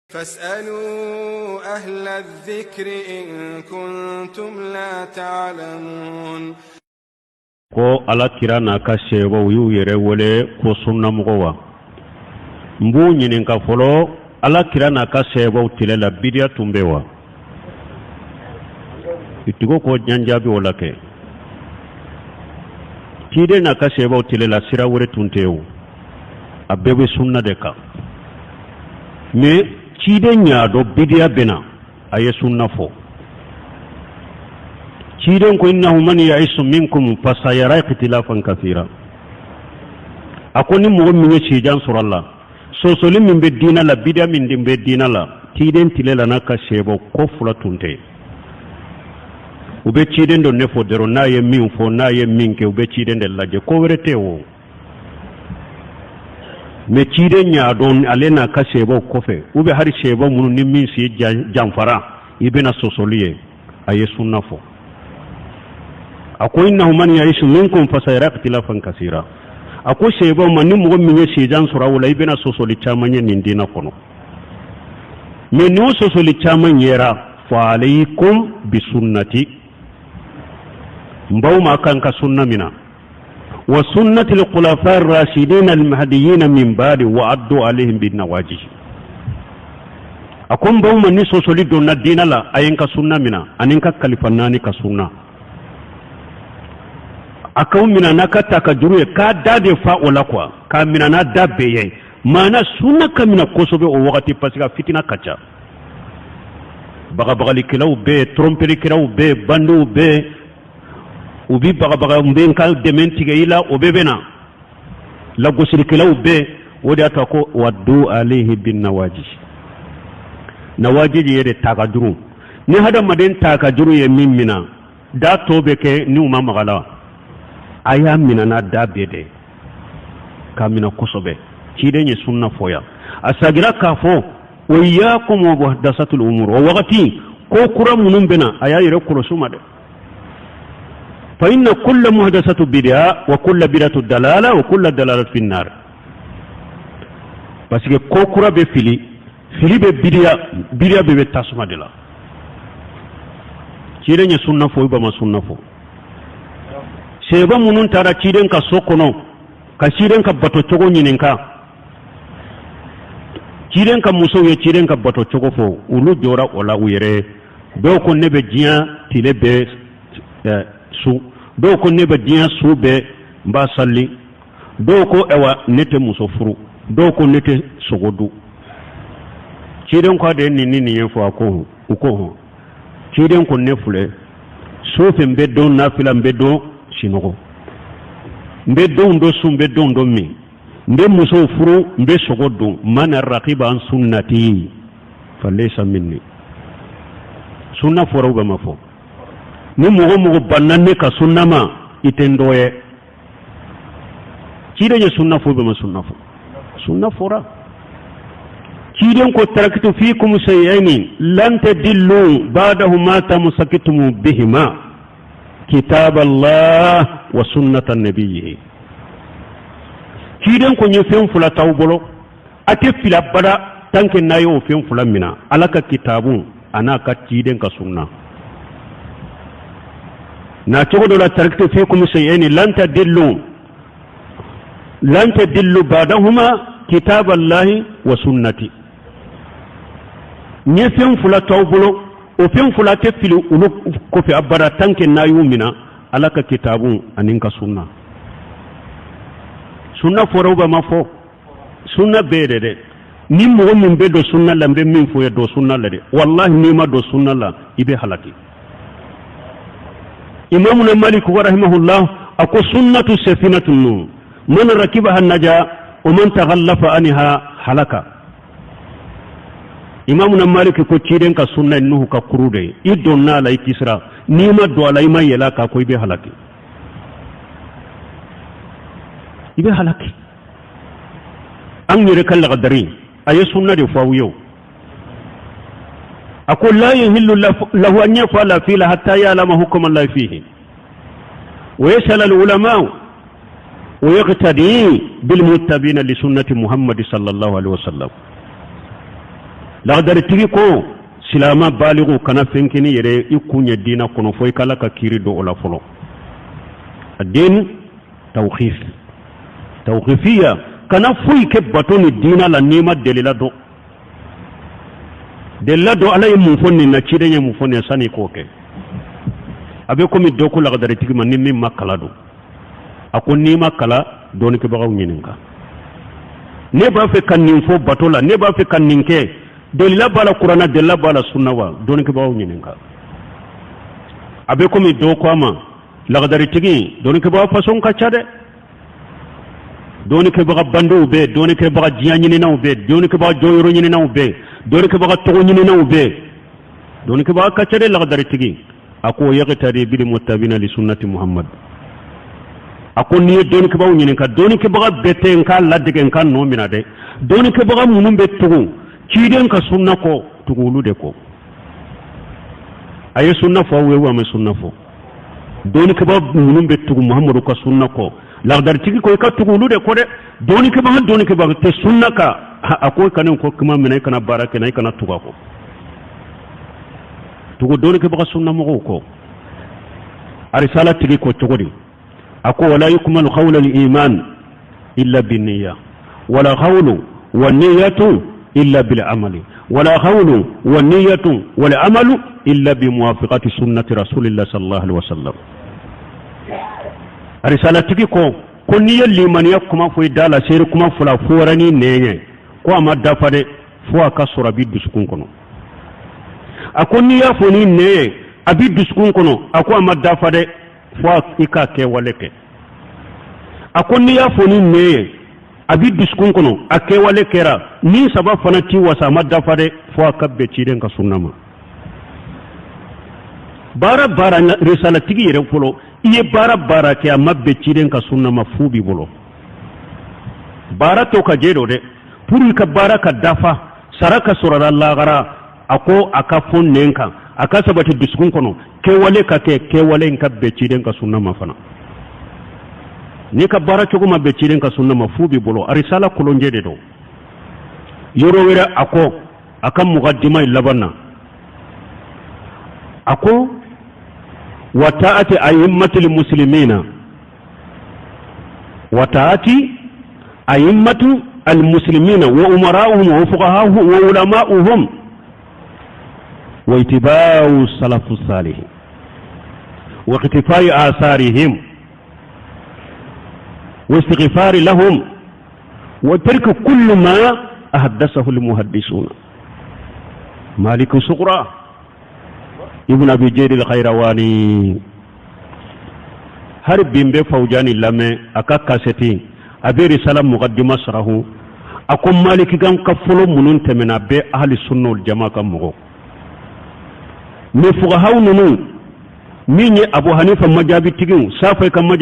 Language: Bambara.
فاسألوا أهل الذكر إن كنتم لا تعلمون. Ko Ala kira n'a ka seebaw y'u yɛrɛ wele ko sunnamɔgɔ wa? N b'u ɲininka fɔlɔ, Ala kira n'a ka seebaw tile la, bidiya tun bɛ wa? Itigo ko jan jaabi o la kɛ. Ciden n'a ka seebaw tile la, sira wɛrɛ tun tɛ o, a bɛɛ bɛ sunna de kan. Mais ciden y'a dɔn bidiya bɛ na, a ye sunna fɔ. Ciden ko: innahu man yaisu minkum fasayara ikhtilafan kathira. A ko ni mɔgɔ min ye sijan sɔrɔ a la, sɔsɔli min bɛ diina la, bidiya min bɛ diina la, ciden tile la n'a ka seebaw, ko fila tun tɛ. U bɛ ciden dɔ ne fɔ dɔrɔn, n'a ye min fɔ, n'a ye min kɛ, u bɛ ciden de lajɛ, ko wɛrɛ tɛ o. Mais ciden y'a dɔn ale n'a ka seebaw kɔfɛ, u bɛ hali seebaw minnu ni min si janfara, i bɛna sɔsɔli ye, a ye sunna fɔ. A ko: innahu man yaisu minkum fasayara ikhtilafan kasira. A ko seebaw ma, ni mɔgɔ min ye sijan sɔrɔ o la, i bɛna sɔsɔli caman ye nin diinɛ kɔnɔ. Mais n'o sɔsɔli caman yera, fa alaykum bi sunnati, n baw ma kan ka sunna mina, wa sunnati al-khulafa ar-rashidin al-mahdiyyin min ba'di, wa addu alayhim bin nawajih. A ko n baw ma, ni sɔsɔli donna diinɛ la, a ye n ka sunna mina ani n ka kalifa naani ka sunna. A k'aw mina n'a ka ta ka juru ye, k'a da de fa o la quoi, k'a mina n'a da bɛɛ ye. Maana sunna ka mina kosɛbɛ o wagati, parce que a fitina ka ca, bagabagalikɛlaw bɛ yen, trompelikɛlaw bɛ yen, bandiw bɛ yen, u bi bagabaga, n bɛ n ka dɛmɛ tigɛ i la, o bɛɛ bɛ na, lagosilikɛlaw bɛ yen. O de y'a to a ko waddu alayhi bin nawaji. Nawaji de ye de takajuru. Ni hadamaden takajuru ye min mina, da tɔ bɛ kɛ ni u ma maga la, a y'a mina n'a da bɛɛ de k'a mina kosɛbɛ. Ciden ye sunna fɔ yan, a sagira k'a fɔ: wa iyyakum wa muhdasatul umur. O wagati ko kura minnu bɛ na, a y'a yɛrɛ kɔlɔsi ma dɛ. Fa inna kulla muhdasatu bid'a wa kulla bid'atu dalala wa kulla dalalatu fi nar. Parce que ko kura bɛ fili, fili bɛ bidiya, bidiya bɛ tasuma de la. Ciden ye sunna fɔ, i ba ma sunna fɔ. Seba minnu taara ciden ka so kɔnɔ ka ciden ka bato cogo ɲininka, ciden ka musow ye ciden ka bato cogo fɔ, olu jɔra o la u yɛrɛ. Dɔw ko ne bɛ diɲɛ tile bɛɛ su, dɔw ko ne bɛ diɲɛ su bɛɛ n b'a sali, dɔw ko ayiwa ne tɛ muso furu, dɔw ko ne tɛ sogo dun. Ciden ko a de ye nin ni nin ye fɔ. A ko u ko hɔn. Ciden ko ne filɛ, su fɛ n bɛ don nafila, n bɛ don sinɔgɔ, n bɛ denw dɔ sun, n bɛ denw dɔ min, n bɛ musow furu, n bɛ sogo dun. Man rakiba an sunnati falaysa minni. Sunna fɔra u bɛ ma fɔ, ni mɔgɔ mɔgɔ banna ne ka sunna ma, i tɛ n dɔ ye. Ciden ye sunna fɔ, u bɛ ma sunna fɔ, sunna fɔra. Ciden ko: taraktu fikum shay'aini lan tadillu ba'dahuma tamasaktum bihima, kitab Allah wa sunnata nabiyyihi. Ciden ko n ye fɛn fila t'aw bolo, a tɛ fili abada tant que n'a y'o fɛn fila mina, Ala ka kitabu a n'a ka ciden ka sunna. Na cogo dɔ la: taraktu fikum shay'aini lan tadillu ba'dahuma, kitab Allahi wa sunnati. N ye fɛn fila t'aw bolo, o fɛn fila tɛ fili olu kɔfɛ abada tant que n'a y'u mina, Ala ka kitabu ani n ka sunna. Sunna fɔra ou ma fɔ? Sunna bɛɛ de dɛ. Ni mɔgɔ min bɛ don sunna la, n bɛ min fɔ ye, don sunna la dɛ. Wallahi, n'i ma don sunna la, i bɛ halaki. Imamuna Malik rahimahullah a ko: sunnatu safinatu nuh, man rakibaha naja wa man taghallafa anha halaka. Imamuna Malik ko ciden ka sunna ye Nuhu ka kuru de ye. I donna a la, i kisira. N'i ma don a la, i ma yɛlɛ a kan, ko i bɛ halaki, i bɛ halaki. An yɛrɛ ka lagadari, a ye sunna de fɔ aw ye o. A ko: la yahillu lahu an yaf'ala fi'la hatta ya'lama hukma Allah fihi wa yas'al al ulama wa yaqtadi bil muttabina li sunnati Muhammad sallallahu alaihi wasallam. Lagadaritigi ko silama baligu kana fɛn kɛ n'i yɛrɛ i kun ye diina kɔnɔ fo i k'Ala ka kiri dɔn o la fɔlɔ. Addin tawqif tawqifiya, kana foyi kɛ bato ni diina la n'i ma delila dɔn. Delila dɔn Ala ye mun fɔ nin na, ciden ye mun fɔ nin na, sani i k'o kɛ. A bɛ komi dɔ ko lagadaritigi ma ni min ma kala don, a ko n'i ma kala, dɔnnikɛbagaw ɲininka. Ne b'a fɛ ka nin fɔ bato la, ne b'a fɛ ka nin kɛ, delila b'a la kuranna, delila b'a la sunna wa? Dɔnnikɛbagaw ɲininka. A bɛ komi dɔ ko a ma, lagadaritigi, dɔnnikɛbaga fasɔn ka ca dɛ, dɔnnikɛbaga bandiw bɛ yen, dɔnnikɛbaga diɲɛ ɲininaw bɛ yen, dɔnnikɛbaga jɔyɔrɔ ɲininaw bɛ yen, dɔnnikɛbaga tɔgɔ ɲininaw bɛ yen, dɔnnikɛbaga ka ca dɛ. Lagadaritigi a ko yaqtadi bil muttabina li sunnati Muhammad. A ko n'i ye dɔnnikɛbagaw ɲininka, dɔnnikɛbaga bɛɛ tɛ n k'a ladege n ka nɔ minɛ dɛ, dɔnnikɛbaga minnu bɛ tugu ciden ka sunna kɔ, tugu olu de kɔ. A ye sunna fɔ aw ye wa? A ma sunna fɔ. Dɔnnikɛbaga minnu bɛ tugu Muhamadu ka sunna kɔ, lagadaritigi ko i ka tugu olu de kɔ dɛ. Dɔnnikɛbaga dɔnnikɛbaga tɛ sunna kan, a ko i kana ko kuma minɛ, i kana baara kɛ n'a, i kana tugu a kɔ. Tugu dɔnnikɛbaga sunna mɔgɔw kɔ. Arisala tigi ko cogo di? A ko wala yukmalu qawlu al-iman illa binniya, wala qawlu wa niyatu illa bil amali, wala qawlu wa niyatu wal amalu illa bi muwafiqati sunnati rasulillah sallallahu alaihi wasallam. Arisala tigi ko ko n'i ye limaniya kuma fɔ i da la, seere kuma fila fɔra ni nɛn ye, ko a ma dafa dɛ, fo a ka sɔrɔ a b'i dusukun kɔnɔ. A ko n'i y'a fɔ ni nɛn ye, a b'i dusukun kɔnɔ, a ko a ma dafa dɛ, fo i k'a kɛwale kɛ. A ko n'i y'a fɔ ni nɛn ye, a b'i dusukun kɔnɔ, a kɛwale kɛra, ni saba fana t'i wasa, a ma dafa dɛ, fo a ka bɛn ciden ka sunna ma. Baara baara, risalatigi yɛrɛ fɔlɔ, i ye baara baara kɛ, a ma bɛn ciden ka sunna ma, fu b'i bolo. Baara to ka jɛ don dɛ, pour i ka baara ka dafa, sara ka sɔrɔ la lagara. A ko a ka fɔ nɛn kan, a ka sabati dusukun kɔnɔ, kɛwale ka kɛ, kɛwale in ka bɛn ciden ka sunna ma fana. N'i ka baara cogo ma bɛn ciden ka sunna ma, fu b'i bolo. Arisala kolonjɛ de don. Yɔrɔ wɛrɛ, a ko a ka mugadima in laban na, a ko wa ta'ati a'immatil muslimina, wa ta'ati a'immatu almuslimina wa umara'uhum wa fuqaha'uhum wa ulama'uhum wa ittiba'u salafu salih wa iqtifai atharihim wa istighfari lahum wa tarku kullu ma ahdathahu almuhaddisuna. Malik Sughra Ibn Abi Zayd al-Qayrawani, hari bi n bɛ Fawjani lamɛn a ka kasɛti, a bɛ risala muqaddima sarahu. A ko Maliki kan ka fɔlɔ minnu tɛmɛna bɛɛ ahli sunna wal jama ka mɔgɔ, mais fuqahaw ninnu, min ye Abu Hanifa majabitigiw, Safi ka maja